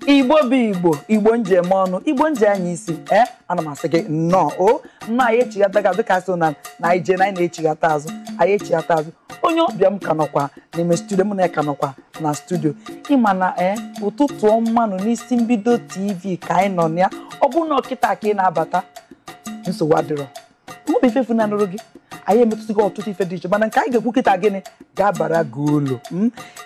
Igbo bụ Igbo, Igbo njem ọnụ, Igbo nje anya isi. Ee, ana m asị gị nnọọ o nnọọ. Anyị echighata gị azụ ka sị na na anyị jee na anyị na-echighata azụ, anyị echighata azụ. Onye ọbịa m ka nọkwa n'ime studio, m na ya ka nọkwa na studio. Ịma na ee, ụtụtụ ọma nụ n'Isi Mbido TV ka anyị nọ na ya. Ọ bụrụ na ọkịta ka ị na-abata, nsogbu adịrọ, nwebe ife funanụrụ gị. Anyị emetụtago ọtụtụ ife dị iche, mana nke anyị ga-ekwu kịta, gịnị ga-abara gị ulu?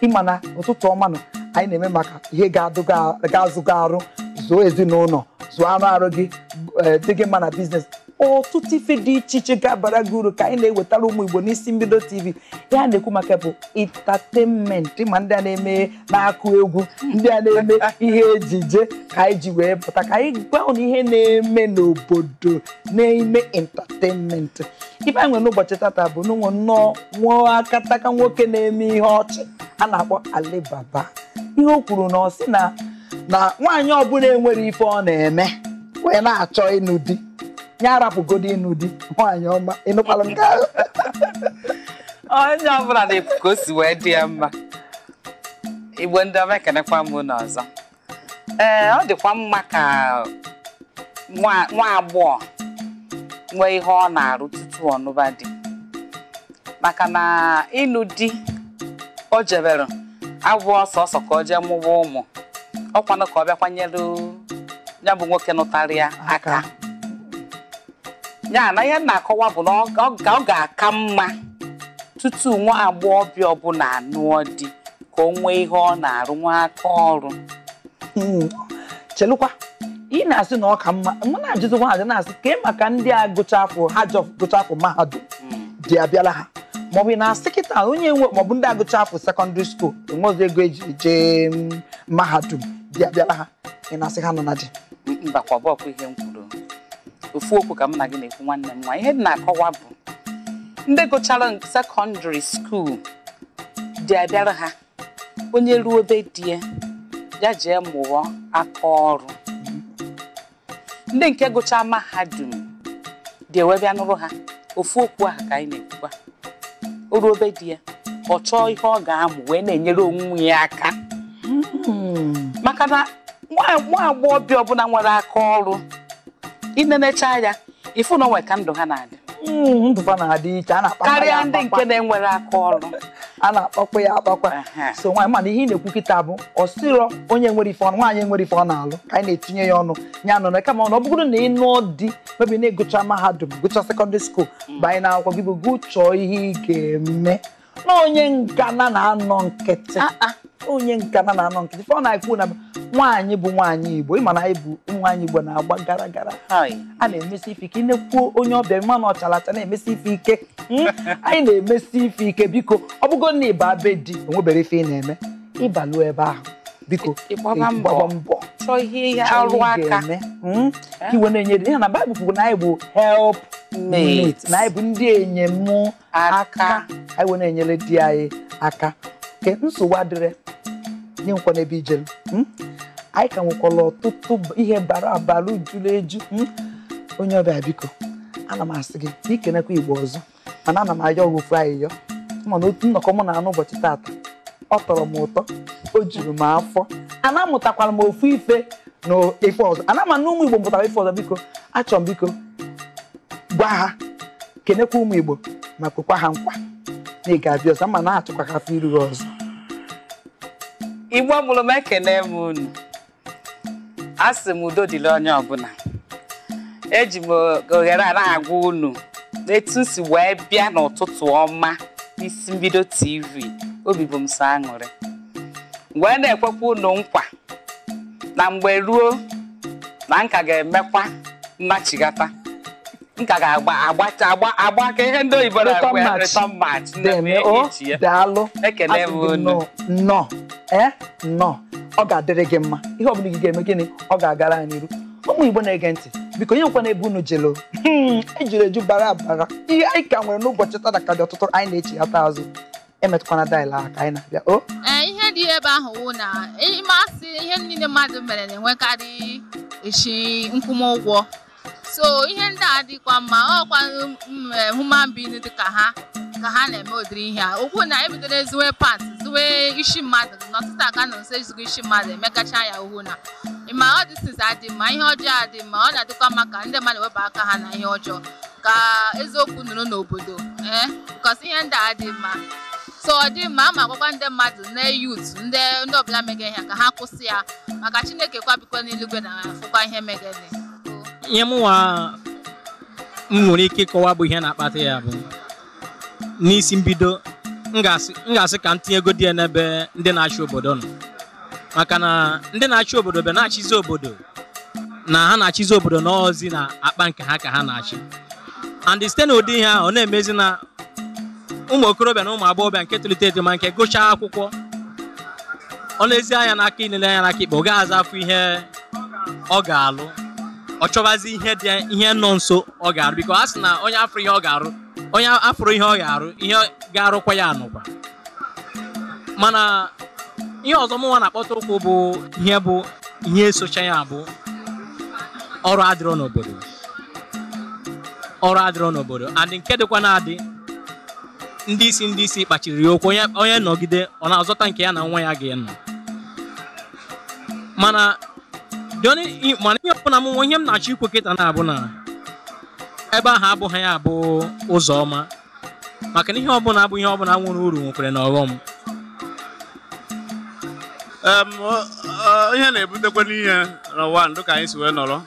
Ịma na ụtụtụ ọma nụ anyị na-eme maka ihe ga-azụ gị arụ, zụọ ezinụlọ, zụọ anụ arụ gị, dị gị mma na business. Ọtụtụ ife dị iche iche ga-abara gị uru ka anyị na-ewetara ụmụ Igbo n'Isi Mbido TV. Ya na-ekwu maka bụ entertainment, ma ndị a na-eme na-akụ egwu, ndị a na-eme ihe ejije, ka anyị ji wee pụta ka anyị gwa unu ihe na-eme n'obodo na-eme entertainment. Ife anyị nwere n'ụbọchị tata bụ n'ụmụ nnọọ nwa akataka nwoke na-eme ihe ọchị a na-akpọ Alibaba. Ihe o kwuru na ọ sị na na nwaanyị ọbụla enwere ife ọ na-eme wee na-achọ ịnụ di, ya arapụgodo ịnụ di. Nwaanyị ọma, ịnụkwalụ nke ahụ? Onye ọbụla na-ekwu ka o si wee dị ya mma. Igbo ndị ọma, ekenekwa m unu ọzọ. Ee, ọ dịkwa mma ka nwa nwa agbọghọ nwee ihe ọ na-arụ tutu ọ nụba di, maka na ịnụ di o jebere abụọ ọsọsọ ka o jee mụwa ụmụ, ọkwanụ ka ọ bịakwanyere ya bụ nwoke nụtara ya aka. Ya na ihe m na-akọwa bụ na ka ọ ga-aka mma tutu nwa agbọghọbịa ọbụla anụọ di ka o nwee ihe ọ na-arụ, nwa aka ọrụ. Chelụkwa, ị na-asị na ọ ka mma. Mụ na-ajụzikwa ajụ, na-asị ka maka ndị a gụcha afọ ha gụcha afọ mahadum dị abịala ha, maọbụ ị na-asị kịta onye nwe, maọbụ ndị agụcha afọ secondary school enwezi ego eji eje mahadum dị abịala ha, ị na-asị ha nọ na di? Mbakwa, bụ ọkwa ihe m kwuru. Ofu okwu ka m na gị na-ekwu, nwanne m nwa. Ihe m na-akọwa bụ ndị gụchara secondary school dị abịara ha, onye ruo be di ya, ya jee mụọ aka ọrụ. Ndị nke gụcha mahadum dị ewe bịa nụrụ ha. Ofu okwu ahụ ka anyị na-ekwukwa. O ruo be di ya, ọ chọọ ihe ọ ga-amụ wee na-enyere onwe ya aka, maka na nwa nwa agbọghọbịa ọbụla nwere aka ọrụ, inenecha ya, ifu na onwe ka ndụ ha na-adị. Ndụfa na-adị iche, a na-akpakwa karịa ya ndị akpakwa. Nke na-enwere aka ọrụ. A na-akpakwa ya akpakwa. So nwaanyị, mana ihe ị na-ekwu kịta bụ ọsịrọ onye nwere ife ọnụ, nwaanyị nwere ife ọ na-alụ, ka anyị na-etinye ya ọnụ ya nọ na kama ọ bụrụ na ị nụọ di mebi na-egụcha mahadum, gụcha secondary school, banye n'akwụkwọ gị, bụ gụ chọọ ihe ị ga-eme, na onye nkana na-anọ nkịtị, onye nkana na-anọ nkịtị. Ife ọ na-ekwu na nwaanyị bụ nwaanyị Igbo, ịma na anyị bụ nwaanyị Igbo na-agba gara gara. Hai. A na-emesi ife ike. Ịnekwuo onye ọbịa mmanụ ọchalacha na-emesi ife ike. Anyị na-emesi ife ike. Biko, ọ bụgo na ịba be di enwebere ife ị na-eme, ịbaluo ebe ahụ, biko, ịgbaba mbọ. Ịgbaba mbọ. Chọọ ihe ihe chọọ arụ ihe ị aka. ga-eme. Ka iwe na-enye dị ya na Baịbụl kwuru na anyị bụ help mate, mate, na anyị bụ ndị enyem aka. Aka anyị wee na-enyere di anyị aka. Ke nsogbu adịrị nye nkwa n'ebe ijelu. Anyị ka nwekwara ọtụtụ ihe bara abara juru eju. Onye ọbịa, biko, ana m asị gị ka ikenekwa Igbo ọzọ, mana ana m ayọ gị ofu ayịyọ. Mana otu nnọkọ mụ na anụ ụbọchị tata, ọ tọrọ m ụtọ, o juru m afọ, ana amụtakwara m ofu ife na ife ọzọ, ana m na ụmụ Igbo mụtara ife ọzọ. Biko, achọrọ m, biko, gwa ha, kenekwa ụmụ Igbo ma kwekwa ha nkwa na ị ga-abịa ọzọ, ma na-achọkwa ha afọ iru gị ọzọ. Igbo mụrụ m, ekene m unu. A sị m udo dịrị onye ọbụla. Eji m oghere a na-agwa unu etu m si wee bịa n'ụtụtụ ọma n'Isi Mbido TV. Obi bụ m sọ aṅụrị, wee na-ekwekwa unu nkwa na mgbe ruo na nka ga-emekwa nnachigata, nka ga-agba agbacha agba agba ka ihe ndị oyibo Return na-akpọ ya, match. Return match. Nne m, Deme o. echi ya. Daalụ. Ekene Asị m gị unu. nnọọ nnọọ, ee, nnọọ. Ọ ga-adịrị gị mma. Ihe ọbụla gị ga-eme, gịnị, ọ ga-agara anyị n'iru. Ụmụ Igbo na-ege ntị, biko, nye nkwa n'ebe unu jelo. Ejuru eju, bara abara. Ihe anyị ka nwere n'ụbọchị taa ka dị ọtụtụ. Anyị na-echighata azụ. Emetụkwana dial ahụ ka anyị na-abịa o. Ee, ihe dị ebe ahụ wụ na ịmasị ihe niile mmadụ mere na-enwekarị echi nkwụmụgwọ. So ihe ndị a dịkwa mma. Ọkwa human being dị ka ha, ka ha na-eme ụdịrị ihe a. Okwu na ebidoro eziwe pant. zuwe isi mmadụ n'ọtụtụ aka na nso ezugo isi mmadụ emekacha ya ohu na ịma ọ dịsịs adị mma, ihe ọjọọ adị mma. Ọ na-adịkwa mma ka ndị mmadụ wepụ aka ha na ihe ọjọọ ka eziokwu nụrụ n'obodo, ee, because ihe ndị a dị mma. So ọ dị mma, ama agwakwa ndị mmadụ na youth, ndị ọbụla mege ihe ka ha kwụsị ya, maka Chineke kwabikwa n'eluigwe na afụkwa ihe megene. Ihe mụnwa m nwere ike ịkọwa bụ ihe na-akpata ya bụ n'isi mbido m ga-asị ka m tinyegodi ya n'ebe ndị na-achị obodo nọ, maka na ndị na-achị obodo bịa na-achịzi obodo na ha na-achịzi obodo n'ozi na akpa nke ha ka ha na-achị. And site n'ụdị ihe ahụ ọ na-emezi na ụmụ okorobịa na ụmụ agbọghọbịa nke tolite eto ma nke gụchaa akwụkwọ, ọ na-ezi anya n'aka ilele anya n'aka ikpe, ọ gaghị aza afọ ihe ọ ga-alụ, ọ chọbazi ihe dị ihe nọ nso ọ ga-arụ, biko a sị na onye afụrụ ihe ọ ga-arụ, onye afụrụ ihe ọ ga-arụ, ihe ga-arụkwa ya anụkwa. Mana ihe ọzọ mụnwa na-akpọta ụkwụ bụ ihe bụ ihe socha ya bụ ọrụ adịrọ n'obodo, ọrụ adịrọ n'obodo. And nke dịkwa na-adị, ndị isi kpachiri ya okwu, onye nọgide ọ na-azọta nke ya na nwa ya ga-enọ. Mana ihe ọbụla m ihe m na-achọ ikwu kịta na-abụ na ebe ahụ abụghị ya abụ ụzọ ọma, maka na ihe ọbụla abụ ihe ọbụla nwere uru nwekwere na ọghọm. Ihe na-ebutekwa n'ihe n'ụwa ndụ ka anyị si wee nọrọ,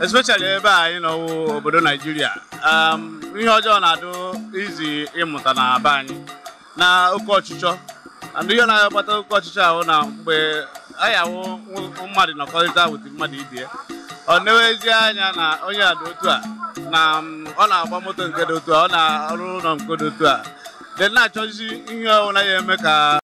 especially ebe a anyị nọwụ obodo Naijiria. Ihe ọjọọ na-adụ izi ịmụta na be anyị na oke ọchịchọ. And ihe na-akpata oke ọchịchọ ahụ na mgbe anyị ahụ mmadụ nọkọrịta wit mmadụ ibie, ọ na-ewezi anya na onye a dị otu a, na ọ na-agba moto nke dị otu a, ọ na-arụ ụlọ nke dị otu a, dị na-achọzi ihe ọbụla ya eme ka